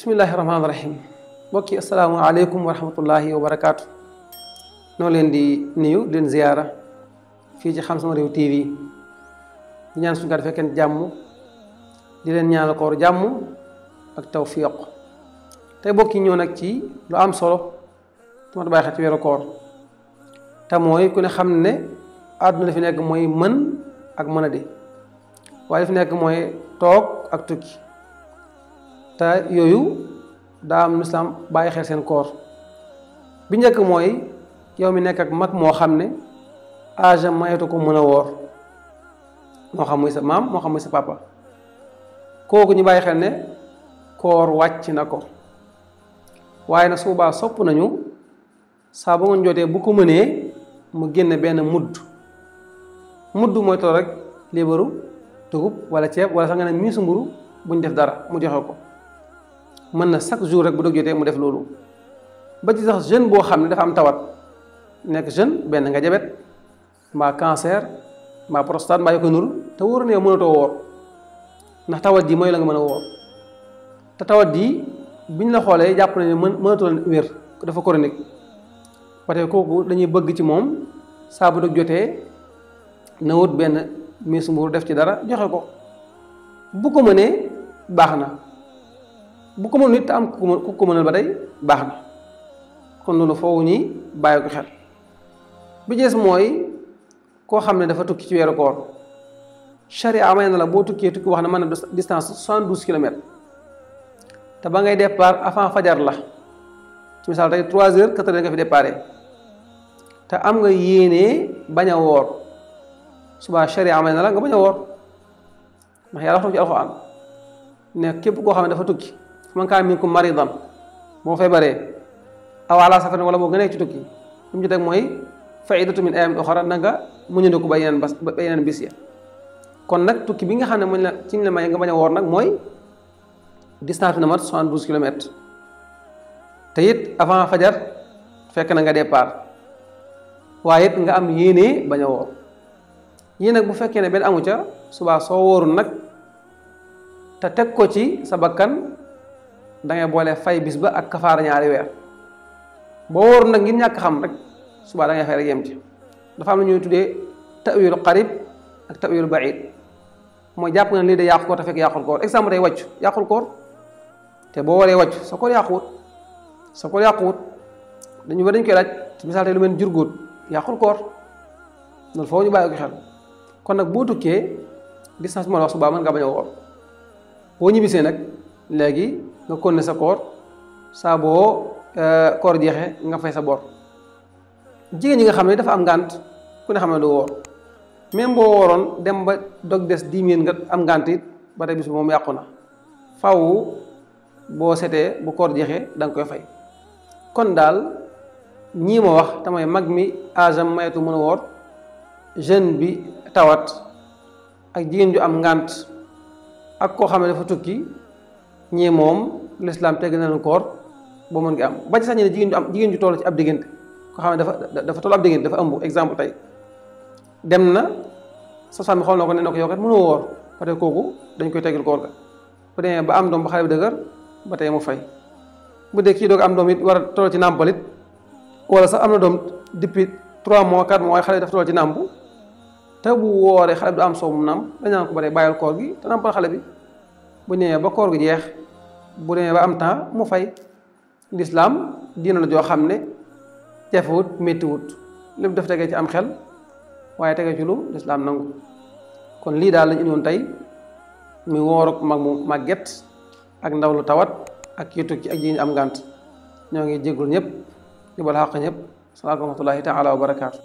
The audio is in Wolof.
bismillahirrahmanirrahim. Mbokk yi asalaamaaleykum wa rahmatullahi wa barakaatu. noo leen di nuyu di leen ziyaara fii ci Xam Sama Réew TV di ñaan suñu ko defee jàmm di leen ñaanal koor jàmm ak tawfiq. tey mbokk yi ñëw nag ci lu am solo te ma bàyyi xel ci weeru koor te mooy ku ne xam ne àdduna li fi nekk mooy mën ak mën a di waaye li fi nekk mooy toog ak tukki te yooyu daa am lislaam bàyyi xel seen koor bi njëkk mooy yow mi nekk ak mag moo xam ne âge mayetu ko mën a woor moo xam muy sa maam moo xam muy sa papa kooku ñu bàyyi xel ne koor wàcc na ko waaye nag suubaa sopp nañu saa ba nga jotee bu ko mënee mu génne benn mudd mooy toll rek liibaru dugub wala ceeb wala sax nga ne miisu mburu buñ def dara mu joxe ko mën na chaque jour rek bu dog jotee mu def loolu ba ci sax jeune boo xam ne dafa am tawat nekk jeune benn nga jabet mbaa cancer mbaa prostate mbaa yu ko nuru te wóor ne mënatoo woor ndax tawat ji mooy la nga mën a woor te tawat ji biñ la xoolee jàpp nañu ne mënatoo wér dafa chronique parce que kooku dañuy bëgg ci moom saa bu dog jotee na wut benn miisu mburu def ci dara joxe ko bu ko mënee baax na bu ko mën nit te am ku ko mënal ba tey baax na kon loolu foofu ñi bàyyi ko xel bi jees mooy koo xam ne dafa tukki ci weeru koor charia may na la boo tukkee tukki wax ne mën na distance 72 kilomètres te ba ngay départ avant fajar la ci misaal tey 3 heures 4 heures nga fi déparé te am nga yéenee bañ a woor subaa charia may na la nga bañ a woor ndax yàlla wax ci alxuraan ne képp koo xam ne dafa tukki man kaana minkum maridan boo feebaree aw alaa safarin wala boo nga nekk ci tukki li mu ci teg mooy faidatu min ayaamin uxra na nga muñandiku ba yeneen bis ya kon nag tukki bi nga xam ne muñ la ci ñu la may nga bañ a woor nag mooy distance bi na mat 72 kilomètres te it avant fajar fekk na nga départ waaye it nga am yéenee bañ a woor yéen nag bu fekkee ne benn amu ca subaa soo wóorul nag te teg ko ci sa bakkan da ngay boole fay bis ba ak kafaara ñaari weer boo wóorul nag ngir ñàkk xam rek subaa da ngay fay rek yem ci dafa am na ñuy tuddee tawilu qarib ak tawilu baid mooy jàpp nga lii de yàqu koor te fekk yàqul koor exemple day wàccu yàqul koor te boo waree wàccu sa koor yàquwut dañu ba dañ koy laaj misaal tey lu mel jurgóot yàqul koor loolu foofu ñu bàyyi ko xel kon nag boo tukkee distance bi ma la wax subaa mën nga bañ a woor boo ñibbisee nag léegi nga konne sa koor saa boo koor jeexee nga fay sa bor jigéen ñi nga xam ne dafa am ngànt ku ne xam ne du woor même boo wooroon dem ba dog des 10 minutes nga am ngànt it ba tey bis bi moom yàqu na faw boo setee bu koor jeexee da nga koy fay kon daal ñii ma wax tamay mag mi âge am mayatu mën a woor jeune bi tawat ak jigéen ju am ngànt ak koo xam ne dafa tukki ñii moom lislaam tegg na leen koor boo mën ngi am ba ci sax ñu ne jigéen ju toll ci ab diggante koo xam ne dafa toll ab diggante dafa ëmb exemple tey dem na sa sàmmi xool na ko ne na ko yow kat mënoo woor parce que kooku dañ koy teggil koor ga bu demee ba am doom ba xale bi dëgër ba tey mu fay bu dee kii doog am doom it war a toll ci nàmpalit wala sax am na doom depuis 3 mois 4 mois waaye xale bi dafa toll ci nàmp te bu wooree xale bi du am soow mu nàmp dañ naan ko ba tey bàyyil koor gi te nàmpal xale bi bu ñëwee ba koor gi jeex bu demee ba am temps mu fay lislaam diina la joo xam ne jafewut méttiwut lépp daf tegee ci am xel waaye tegee ci lu lislaam nangu kon lii daal lañ indiwoon tey muy wooruk mag mu màgget ak ndaw lu tawat ak kii tukki ak jigéen ñi am ngànt ñoo ngi jéggul ñëpp di bal xaq ñëpp salaatu wa rahmatullahi taala wa barakaatu